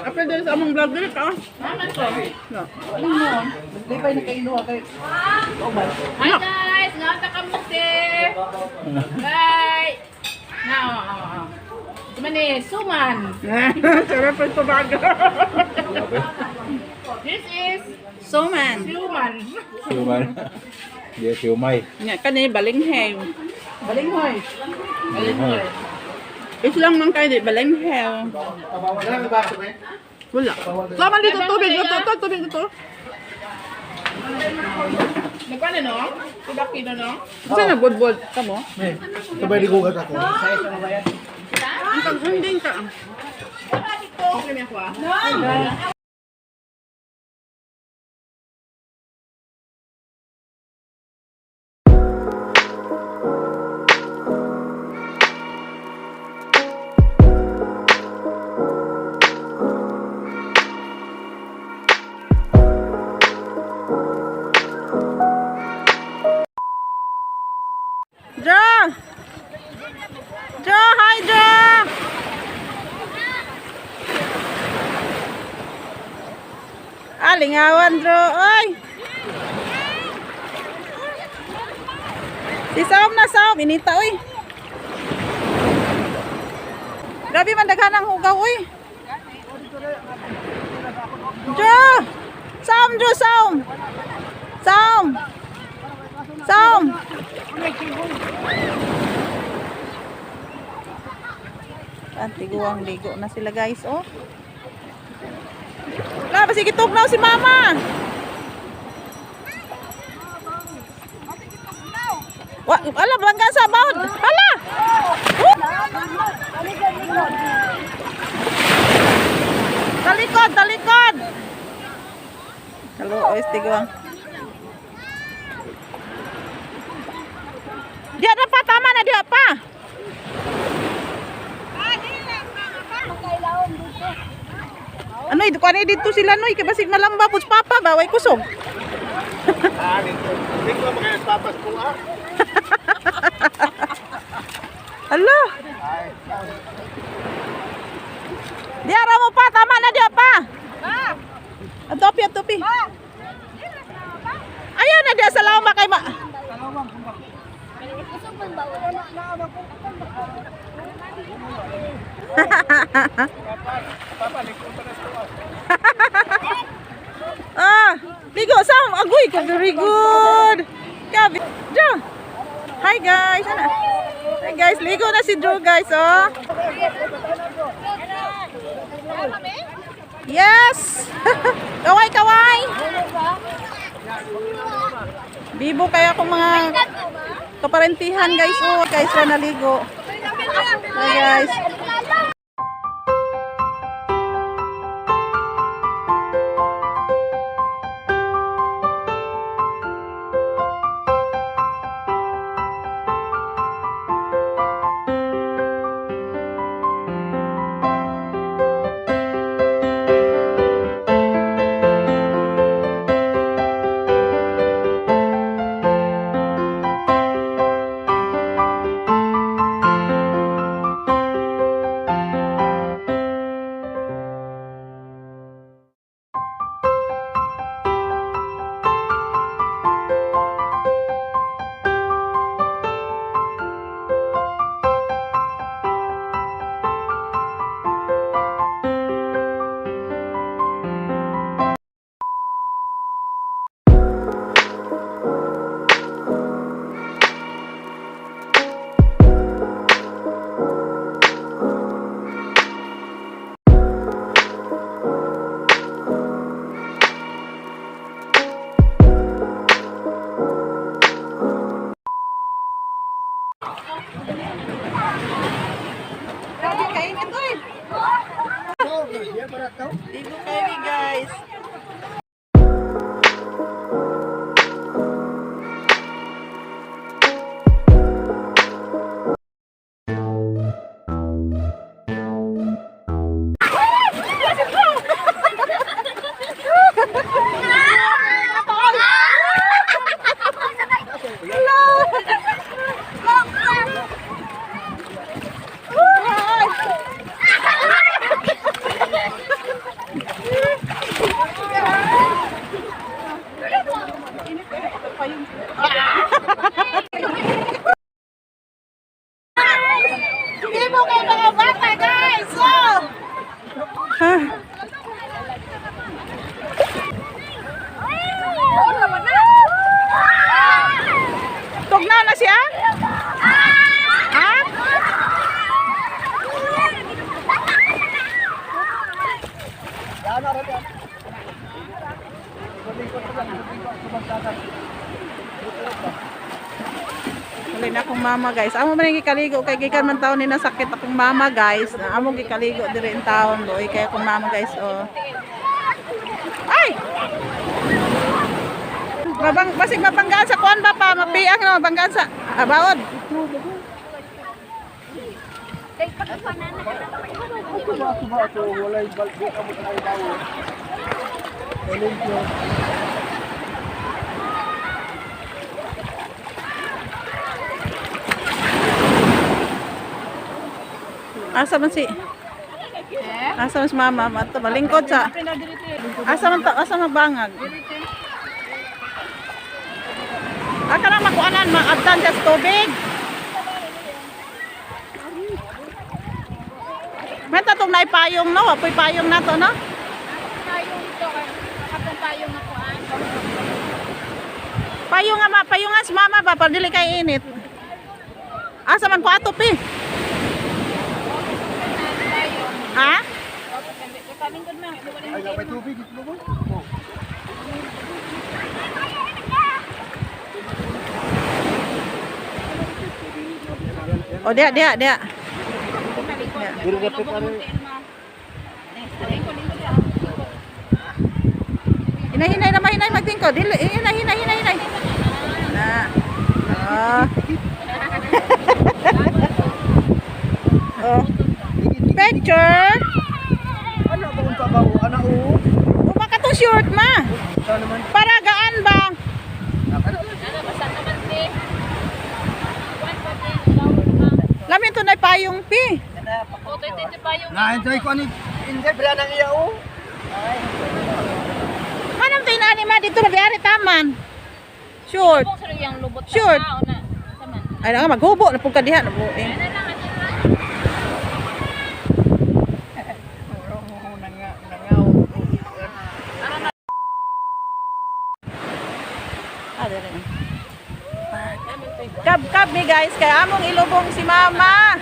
Apil din sa among vlog dili ka. No. Di pa nakainuha kay. Hi guys! Ngata kamuti! Bye! Na, oh, oh, oh. Ito ni Suman. Sarap ang tubaga. This is Suman. Suman. Siumay. Di siumay. Nga kani balinghew. Balinghoy. Balinghoy. Islang man kayo di balinghew. Wala. Tama dito tubig dito, to, tubig dito. Nagkano no? Tubakino no? Kasi nagbudbud ka mo. Sabay ligugat ako. Ang kag-hunding ka. Okay, may ako ah. Dra! Dra, hi Dra! Ah, lingawan Dra. Oy! Si Saom na Saom, inita oy. Grabe man daghan ang hugaw oy. Dra! Saom Dra, Saom. Saom. Saom. Antiguang ligo na sila guys, oh. Wala, sige tugnaw si mama. Wa, ala bangga sa bawd. Hala. Oh! Talikod, talikod. Hello, oy, tiguang. Diya na pa, tama na diya pa. Ano, kuan dito sila noy kay basig malamba pud papa ba way kusog. Ah, dito. Hindi ko makaya sa papas ko ah. Ala. Diya ra mo pa, tama na diya pa. Atopi, atopi. Ayaw na diya sa lawma kay ma. Ah, ligo sam, agoy ka very good. Gabi. Drew. Hi guys. Ano? Hi guys, ligo na si Drew guys, oh. Yes. Kaway kaway. Bibo kaya akong mga kaparentihan guys, oh. Guys, ra naligo. Hi guys. Grabe kainit oy. Ligo kayo guys. Aktibo kay mga bata, guys. Oh. Ha? Tugnaw na siya? Ha? Wala na akong mama, guys. Amo man ang gikaligo kay gikan man taon ni nasakit akong mama, guys. Na amo gikaligo diri in taon doy kay akong mama, guys, oh. Ay! Mabang basig mabanggaan sa kuan ba pa mapiang na mabanggaan sa baod. Asa man si Asa man si mama mato malingkod sa Asa man ta asa mabangag. Aka na makuanan maabdan sa tubig. May tatong naipayong no, apoy payong na to no. Payong ito, katong payong na kuan. Payong nga ma, payong nga si mama ba para dili kay init. Asa man ko ato pi? Ha? Ay, may tubig dito mo. O diya diya diya. Hinay hinay na mahinay magtingko. Dili hinay hinay hinay hinay. Na. Ah. Oh. Picture. Ano ba kung tabaw? Ano o? Uma ka tong short ma. Saan naman? Para gaan ba? Ano, basta naman si. Kuan pa din, lawon ma. Lamin to na payong pi. O, ito ito payong. Na-enjoy ko ani. Hindi, bila nang iya o. Manam to inani ma dito na taman. Short. Kung sa iyang lubot sa Sure. tao na. Saman. Ay na maghubo na pud ka diha na buo. Ano lang, ano lang. Ah, dere. Kab kab mi guys kay among ilubong si mama.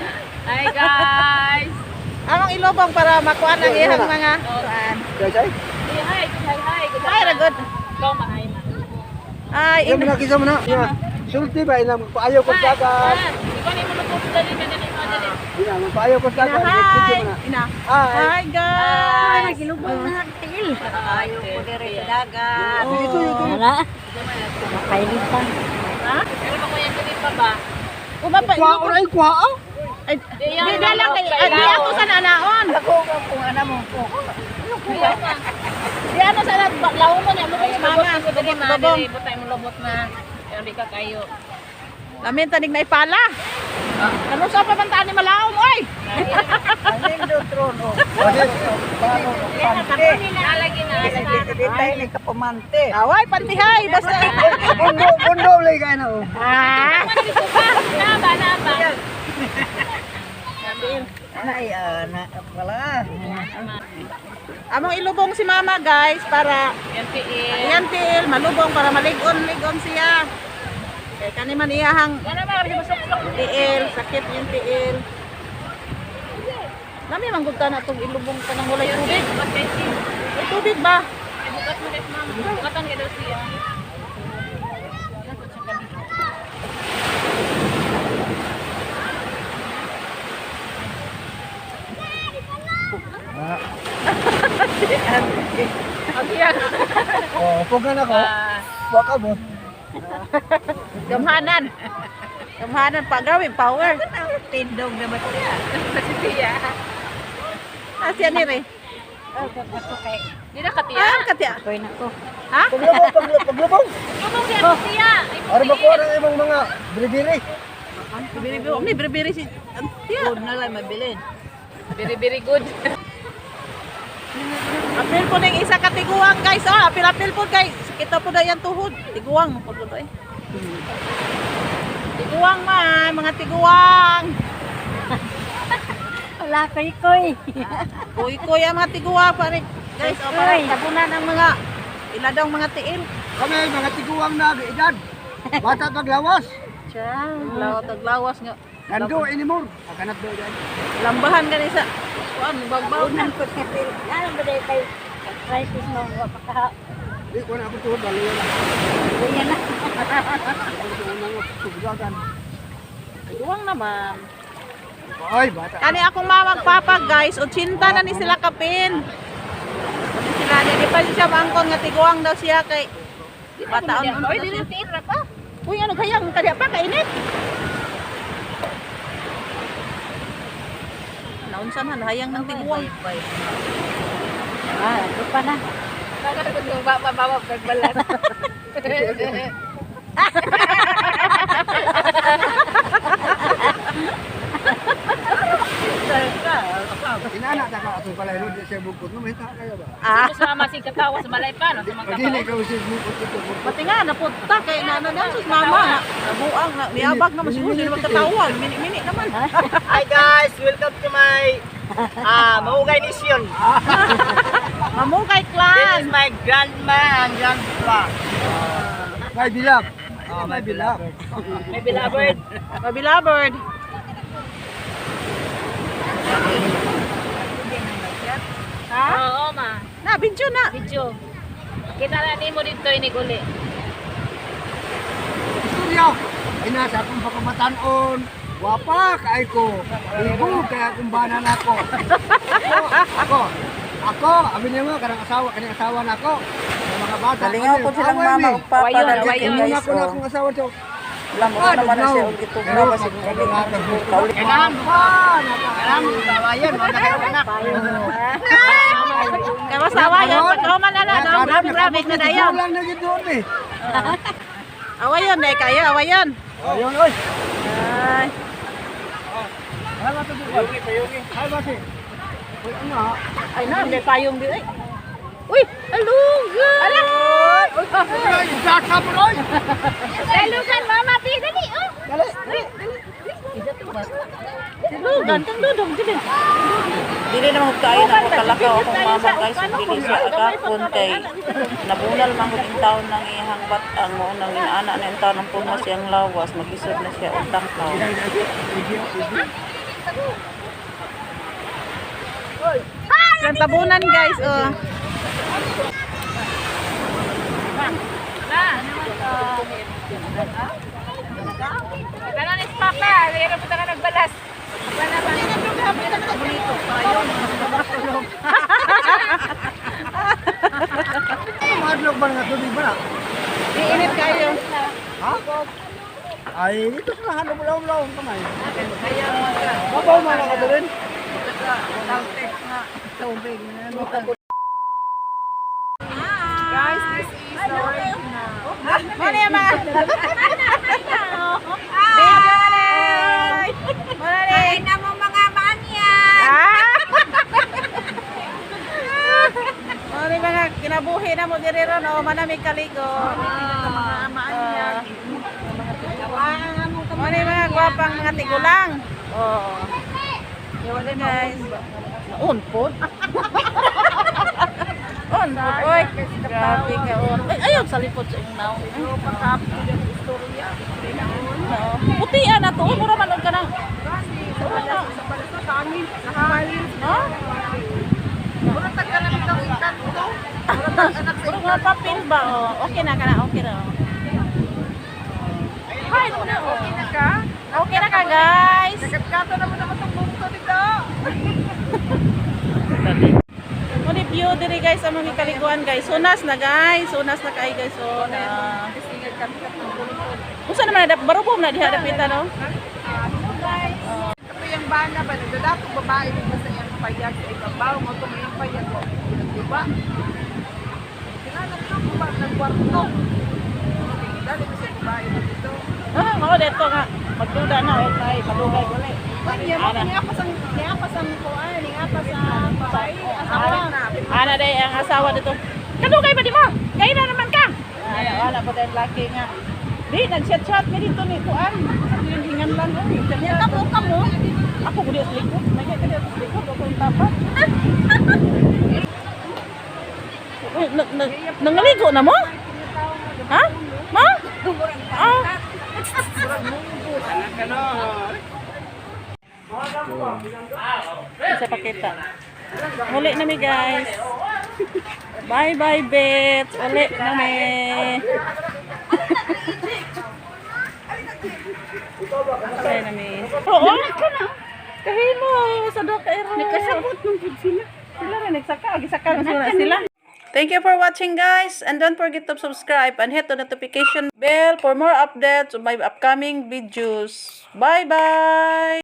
Hi guys. Among ilubong para makuan ang iyang mga kuan. Jay, Hey, hi, good hi, hi. Good Ay, ra good. Ikaw mahay ma. Ay, Yung mga kisa mo na. Sulti ba inang paayaw ko sa dagat. Ikaw ni mo lubot dali ka dali ma dali. Ina, paayaw ko sa ina, dagat. hi. Ina. Hi. Hi guys. Gilubong na tiil. Ayaw ko diri sa dagat. Ito, ito. Wala. Makailitan. Pero ba kuya dili pa ba? Uma pa Kuha oray kuha. Ay, di na lang kay ay, di ako sa nanaon. Ako kung ano mo ko. Di ano sa lawo mo niya mo kay mama. Dali ma, Lubong. dali butay mo lubot na. Pero di ka kayo. Lamin tanig na ipala. Ano sa pa man ni malaom oy? Aning do trono. Nalagi na. Di tayo ni kapamante. Away pantihay basta. Bundo, bundo lay kay na o. Ah. Na ba na ba? Ay, ana pala. Among ilubong si mama guys para Yan tiil. Ayan tiil, malubong para maligon-ligon siya. Kay kani man iyahang Wala ba kasi masuklok. tiil, sakit yung tiil. Lami man gud na tong ilubong kanang walay tubig. Bukat kay si. May tubig ba? Ay, bukat mo guys ma'am. Bukatan kay daw siya. Yan po siya kami. Oh, pugan ako. Wa ka mo. Gamhanan. Gamhanan pa gawin power. Tindog naman siya. Si Tia. Ah, siya ni re. Di na ka Tia. Ah, katya. Koy na ko. Ha? Paglubong, paglubong. Lubong siya Tia. Ay, Ara ba ko ang imong mga biri-biri? Biri-biri, ni biri-biri si Tiya. Good na lang mabilin. Very very good. Apil po ng isa ka tiguang guys. Oh, apil apil po guys. Kita po na yan tuhod. Tiguang mo po to eh. Tiguang man, mga tiguang. Wala koy koy. Kuy-kuy ang mga tiguwa pare. Guys, oh, parang tabunan ang mga ila daw mga tiil. Kami mga tiguang na edad. Bata paglawas. Lawat taglawas nga. Nando anymore. Akanat do yan. Lambahan gani sa kuan bagbaw na. Unang ko sa pil. Ano ba dahil kay crisis mo wa pa ka. Di ko na ako tuhod balo na. Uya na. Tugdagan. Duwang naman. Ay, bata. Kani akong mama papa guys, 80 na ni sila kapin. Ni sila ni di pa siya maangkon nga tiguang daw siya kay bataon. Oy, dili Tira pa. Uy, ano kayang kadya pa kainit? Naunsa man hayang ng tiguang. Ah, ito pa na. Bakit ko ba ba ba pagbalas. Inana ta ka ato pala di siya bukod no mahita kayo ba. Ah, Mas mama si katawa sa malay pa no sa mga Pagdili ka usig bukod ito. pati nga napunta kay nana na sus mama na nabuang na niabag naman siguro sila magkatawa. Mini-mini naman. Hi guys, welcome to my Maugay Nation. Mamukay This clan. is my grandma and grandpa. May bilak. Oh, may bilak. May beloved. Mabilabird. Ha? Oo ma. Na video na. Video. Kita na nimo dito inig uli. Istorya. Ina sa akong pagkabataon. Wapa kay ko. Ibo kay akong bana nako. Ako, ako. Ako, abi niya mo kanang asawa, kanang asawa nako. Ang mga bata. Nalingaw ko silang Away mama mi. ug papa Wayon, na dito wayon. guys. Ako na Oh. akong asawa to. Lam mo naman na siya og gitugna basig uli kauli. Kailangan bawayan, wala kayo anak. Kay masawa yan pagkahuman na na grabe grabe na dayon. Lang na gid doon eh. Awayon dai kayo, awayon. Ayun oy. Ay. Ay ba to? Payungi, Ay ba si? Uy, ano ha? Ay na, may payong di ay. Uy, aluga. Ala. Ay, daka mo oy. Dalugan mama ti dali oh. Lugan kang dudong dili. Dili naman hug kayo na ako kalakaw akong mama guys ug dili siya agapon kay nabunal man gud in taon ng iyang bat-ang mao nang inaana na in taon ang pulmo siyang lawas maglisod na siya og tangkaw. Ang tabunan guys, oh. Na. Kita na ni papa, pero punta ka nagbalas. Wala ba? Madlok ba nga tubig ba na? Iinit kayo. Ha? Ay, dito sa halo bulaw-bulaw ang kamay. Babaw man ako doon. Guys, this is our Muna yung mga Video na! Muna ni! Na mo mga maanyan. Ah! Muna ni mga kinabuhi na mo diri ron oh, manami kaligo. Mga amaanyan. Muna ni mga gwapang mga tigulang. Oh. Guys. Unpod. Unpod, oy. Grabe ka, on. Ay, ayaw sa likod sa iyong naong. Oo. Puti na to. Mura man og ka na. Ha? Mura nga papel ba? Oh. Okay na ka na. Okay na. Oh. Hi, na. Okay na ka? Okay na ka, guys. Nagkata naman ako tong bungto dito. Muni view diri guys ang mga kaliguan guys. Sunas na guys. Sunas na kay guys. So na. Usa naman na barubom na diha dapitan no. Ito yung bana ba nagdadatong babae mo sa iyang payag sa ibabaw mo itong iyang payag ko. Diba? Kinala nyo kung ba nagkwarto. Dali ko sa babae mo dito. Ah, mao dito nga. Magduda na okay, madugay guli. Niya mo niya pa sang kuan, niya pa sa babae, asawa na. Ana day ang asawa dito. Kadugay ba di mo? Kay na naman ka. Ana, wala pa din laki nga. Di, nag-chat-chat mi dito ni Kuan. Hingan lang oy. Kamo kamo. Ako gud sa likod. May ka sa likod ako ang tapat. Uy, nangaligo na mo? Ha? Ma? Ah. Isa pakita. Muli na mi, guys. Bye bye, bets. Uli na mi. Bye na mi. Oo. Kahimo sa do kay Nagkasabot nung gud sila. Sila rin nagsaka, gisaka na sila sila. Thank you for watching, guys, and don't forget to subscribe and hit the notification bell for more updates of my upcoming videos. Bye bye.